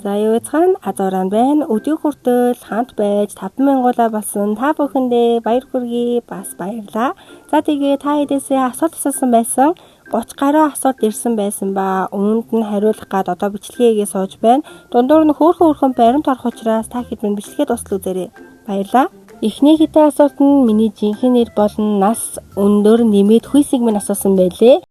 За, юу яцхан, Азоран байна. Өдий хүртэл хамт байж 5000 болсон та бүхэндээ баяр хүргэе. Бас баярлаа. За, тэгээ та хэдээсээ асуулт асуусан байсан. 30 гаруй асуулт ирсэн байсан ба үүнд нь хариулах гад одоо бичлэгээ сууж байна. Дундуур нь хөөрхөн хөөрхөн баримт орох учраас та хэд минь бичлэгээ дуустал үзээрэй. Баярлаа. Эхний хэдэн асуулт нь миний жинхэнэ нэр болон нас, өндөр, нэмээд хүйсийг минь асуусан байлээ.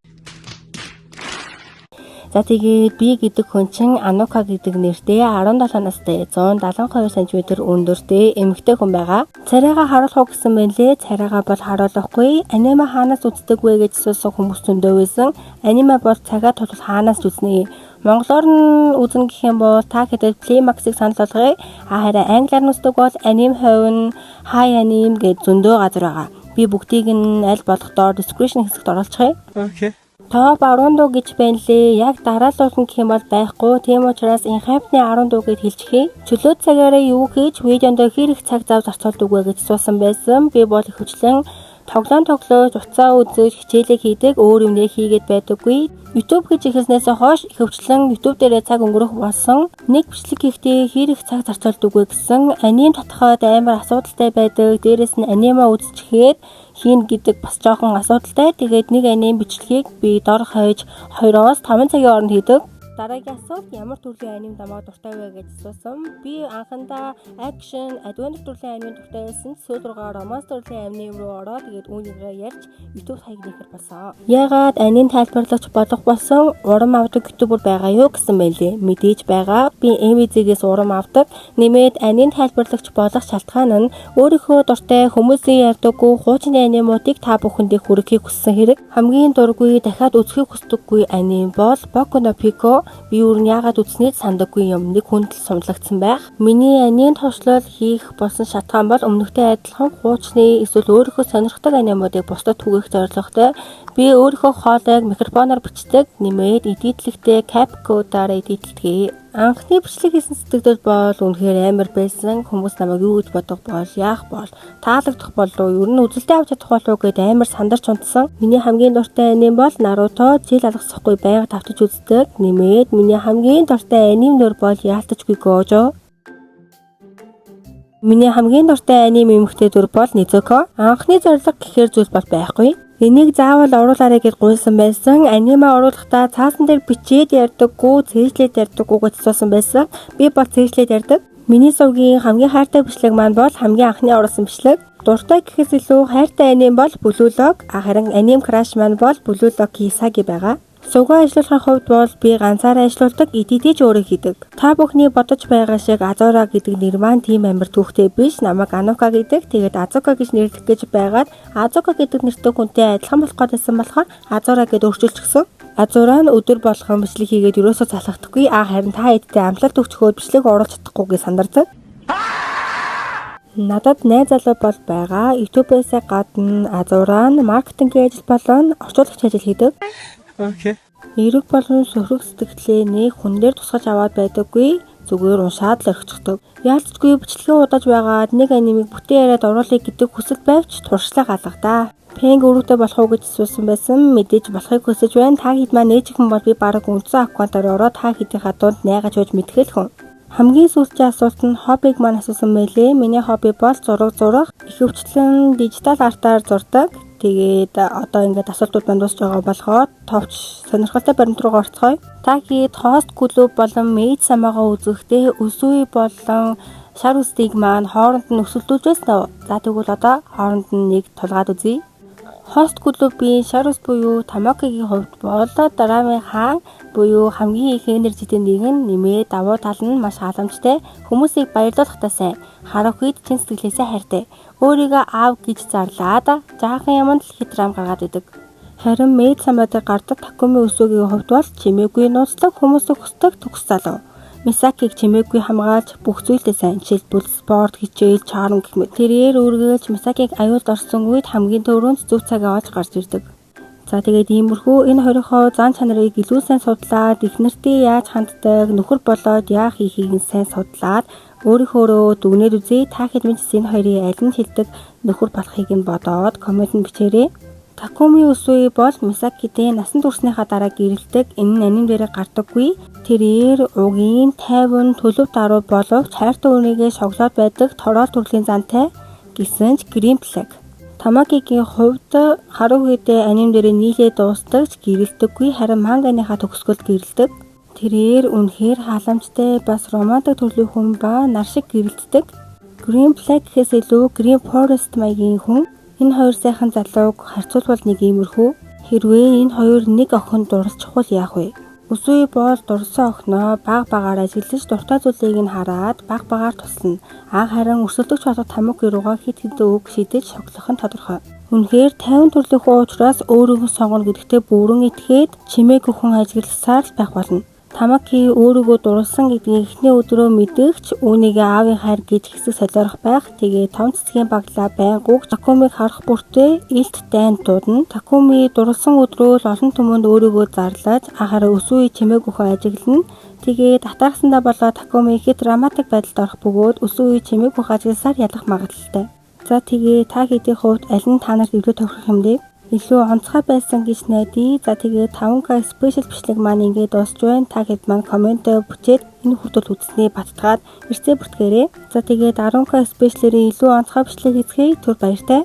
За, тэгээд би гэдэг хүн чинь Анука гэдэг нэртэй, 17 настай, 172 см өндөртэй эмэгтэй хүн байгаа. Царайгаа харуулах уу гэсэн мэлээ. Царайгаа бол харуулахгүй. Аниме хаанаас үздэг вэ гэж асуусан хүмүүс зөндөө байсан. Аниме бол цагаа тулвал хаанаас ч үзнэ. Монголоор нь үзнэ гэх юм бол та хэдэд Playmax-ыг санал болгоё. А харин англиар нь үздэг бол Anime Heaven, Hi Anime гэж зөндөө газар байгаа. Би бүгдийг нь аль болох доор description хэсэгт оруулчихъя. Okay. Топ 10 дуу гэж байна лээ. Яг дараалуулна гэх юм бол байхгүй. Тийм учраас Энхайпны 10 дуу гэж хэлчихье. Чөлөө цагаараа юу хийж, видеонд хэр их цаг зав зарцуулдаг вэ гэж асуусан байсан. Би бол ихэвчлэн тоглоом тоглож, утсаа үзэж, хичээлээ хийдэг, өөр юм нэ хийгээд байдаггүй. YouTube хийж эхэлснээс хойш ихэвчлэн YouTube дээрээ цаг өнгөрөх болсон. Нэг бичлэг хийхдээ хэр их цаг зарцуулдаг вэ гэсэн, аниме татахад амар асуудалтай байдаг. Дээрээс нь аниме үзчихээд хийн гэдэг бас жоохон асуудалтай. Тэгээд нэг аниме бичлэгийг би дор хаяж 2-оос 5 цагийн хооронд хийдэг. Дараагийн асуулт ямар төрлийн аниме намайг дуртай вэ гэж асуусан. Би анхандаа action, adventure төрлийн аниме дуртай байсан. Сүүл рүүгээ romance төрлийн аниме руу ороод, тэгээд үүнийгээ ярьж YouTube хаяг нэхэр болсон. Яагаад аниме тайлбарлагч болох болсон, урам авдаг YouTuber байгаа юу гэсэн мэлээ. Мэдээж байгаа. Би MVZ-гээс урам авдаг. Нэмээд аниме тайлбарлагч болох шалтгаан нь өөрийнхөө дуртай, хүмүүсийн ярьдаггүй хуучны анимеудыг та бүхэндээ хүргэхийг хүссэн хэрэг. Хамгийн дургүй, дахиад үзэхийг хүсдэггүй аниме бол Boku no Pico. Би юу нь яагаад үзснийг сандаггүй юм. Нэг хүнд л сумлагдсан байх. Миний аниме туршлал хийх болсон шалтгаан бол өмнөхтэй адилхан хуучны эсвэл өөрийнхөө сонирхдаг анимеудыг бусдад түгээх зорилготой. Би өөрийнхөө хоолойг микрофоноор бичдэг. Нэмээд edit лэхдээ CapCut-аар edit лдэг. Анхны бичлэг хийсэн сэтгэгдэл бол үнэхээр амар байсан. Хүмүүс намайг юу гэж бодох бол, яах бол, таалагдах болов, ер нь үзэлтээ авч чадах болов гэд амар сандарч унтсан. Миний хамгийн дуртай аниме бол Наруто, жил алгасахгүй байнга тавтаж үздэг. Нэмээд миний хамгийн дуртай аниме дүр бол яалтчгүй Гожо. Миний хамгийн дуртай аниме эмэгтэй дүр бол Незуко. Анхны зорилго гэхээр зүйл бол байхгүй. Энийг заавал оруулаарай гэж гуйсан байсан. Аниме оруулахдаа цаасан дээр бичээд ярьдаггүй, цээжлээд ярьдаггүй гэж асуусан байсан. Би бол цээжлээд ярьдаг. Миний сувгийн хамгийн хайртай бичлэг маань бол хамгийн анхны оруулсан бичлэг. Дуртай гэхээс илүү хайртай аниме бол Blue Lock, харин аниме crush маань бол Blue Lock Isagi байгаа. Сувгаа ажиллуулахын хувьд бол би ганцаараа ажиллаулдаг, edit ч өөрөө хийдэг. Та бүхний бодож байгаа шиг Азора гэдэг нэр маань тийм амар түүхтэй биш. Намайг Анука гэдэг. Тэгээд Азука гэж нэрлэх гэж байгаад Азука гэдэг нэртэй хүнтэй адилхан болох гэдсэн болохоор Азора гэд өөрчилчихсэн. Азора нь өдөр болгон бичлэг хийгээд ерөөсөө залахдаггүй. А харин та хэдтэй амлалт өгчхөөд бичлэг оруулах чадахгүй гэж сандардаг. Надад найз залуу бол байгаа. YouTube-ээс гадна Азора нь маркетингийн ажил болон орчуулагч ажил хийдэг. Okay. Эерэг болон сөхрөх сэтгэлээ нэг хүн дээр тусгаж аваад байдаггүй. Зүгээр уншаад л орхичихдог. Яалтчгүй бичлэгээ удаж байгаад нэг анимыг бүтэн яриад оруулъя гэдэг хүсэл байвч туршлага алга да. Пэнг өрөөтэй болох уу гэж асуусан байсан. Мэдээж болохыг хүсэж байна. Та хэд маань нээжхэн бол би бараг үндсэн аккаунтаар ороод та хэдийнхаа дунд найгаж байж мэдхэл хүн. Хамгийн сүүлчийн асуулт нь хоббиг маань асуусан мэлээ. Миний хобби бол зураг зурах. Ихэвчлэн digital art аар зурдаг. Тэгээд одоо ингээд асуултууд маань дуусч байгаа болохоор товч сонирхолтой баримт руу орцгоё. Та хэд Host Club болон Maid Sama-гаа үзэхдээ Usui болон шар үстийг маань хооронд нь өсөлдүүлж байсан уу? За, тэгвэл одоо хооронд нь нэг тулгаад үзье. Host Club-ийн шар үс буюу Тамокигийн хувьд бол драмын хаан буюу хамгийн их energy тэй нэгэн, нэмээд давуу тал нь маш халамжтай, хүмүүсийг баярлуулахдаа сайн, харах үед чин сэтгэлээсээ хайртай. Өөрийгөө аав гэж зарлаад жаахан юмд л хит драм гаргаад идэг. Харин Maid Sama-д гардаг Такуми Усуигийн хувьд бол чимээгүй нууцлаг, хүмүүсийг хүсдэг төгс залуу. Мисакиг чимээгүй хамгаалж, бүх зүйлдээ сайн, жишээлбэл спорт, хичээл, charm гэх мэт. Тэрээр үргэлж Мисакиг аюулд орсон үед хамгийн түрүүнд зөв цагаа олж гарч ирдэг. За, тэгээд иймэрхүү энэ хоёрынхоо зан чанарыг илүү сайн судлаад, эх нэртэй яаж ханддаг, нөхөр болоод яах хийхийг нь сайн судлаад өөрийнхөөрөө дүгнээд үзье. Та хэд минь энэ хоёрын аль нь шилдэг нөхөр болохыг нь бодоод comment д бичээрэй. Такуми Усуи бол Мисакитэй насан туршныхаа дараа гэрэлдэг. Энэ нь аниме дээр гардаггүй. Тэрээр угийн 50 төлөв даруй боловч хайртай хүнийгээ шоглоод байдаг тороол төрлийн зантай гэсэн ч green flag. Тамакигийн хувьд Харухитэй аниме дээр нийлээ дуустдаг ч гэрэлдэггүй, харин манганыхаа төгсгөлд гэрэлдэг. Тэрээр үнэхээр халамжтай, бас романтик төрлийн хүн ба нар шиг гэрэлтдэг. Green flag гэхээс илүү Green Forest маягийн хүн. Энэ хоёр сайхан залууг харьцуулбал нэг иймэрхүү. Хэрвээ энэ хоёр нэг охин дурлцчихвал яах вэ? Усуи бол дурласан охиноо баг багаар ажиглаж, дуртай зүйлийг нь хараад баг багаар туслана. А харин өрсөлдөгч болох Тамаки руугаа хэд хэдэн үг шидэж шоглох нь тодорхой. Үнэхээр 50 төрлийн хүн учраас өөрийгөө сонгоно гэдэгтээ бүрэн итгээд чимээгүй хүн ажигласаар л байх болно. Тамаки өөрийгөө дурласан гэдгийг эхний өдрөө мэдэх ч үүнийг аавын хайр гэж хэсэг солиорох байх. Тэгээ том цэцгийн баглаа байнгуг Такумиг харах бүртээ илт дайн дуудана. Такуми дурласан өдрөө л олон түмэнд өөрийгөө зарлаж, харин Усуи чимээгүй хүн ажиглана. Тэгээд атаархсандаа болоо Такуми хэд драматик байдалд орох бөгөөд Усуи чимээгүй хүн ажигласаар ялах магадлалтай. За, тэгээ та хэдийн хувьд аль нь та нарт илүү тохирох юм бэ? Илүү онцгой байсан гэж найдаа. За, тэгээ 5K special бичлэг маань ингээд дуусч байна. Та хэд маань comment бичээд энэ хүртэл үзсний баттгаад эрсээ бүртгээрэй. За, тэгээд 10K special-ийн илүү онцгой бичлэг хийцгээе. Түр баяртай.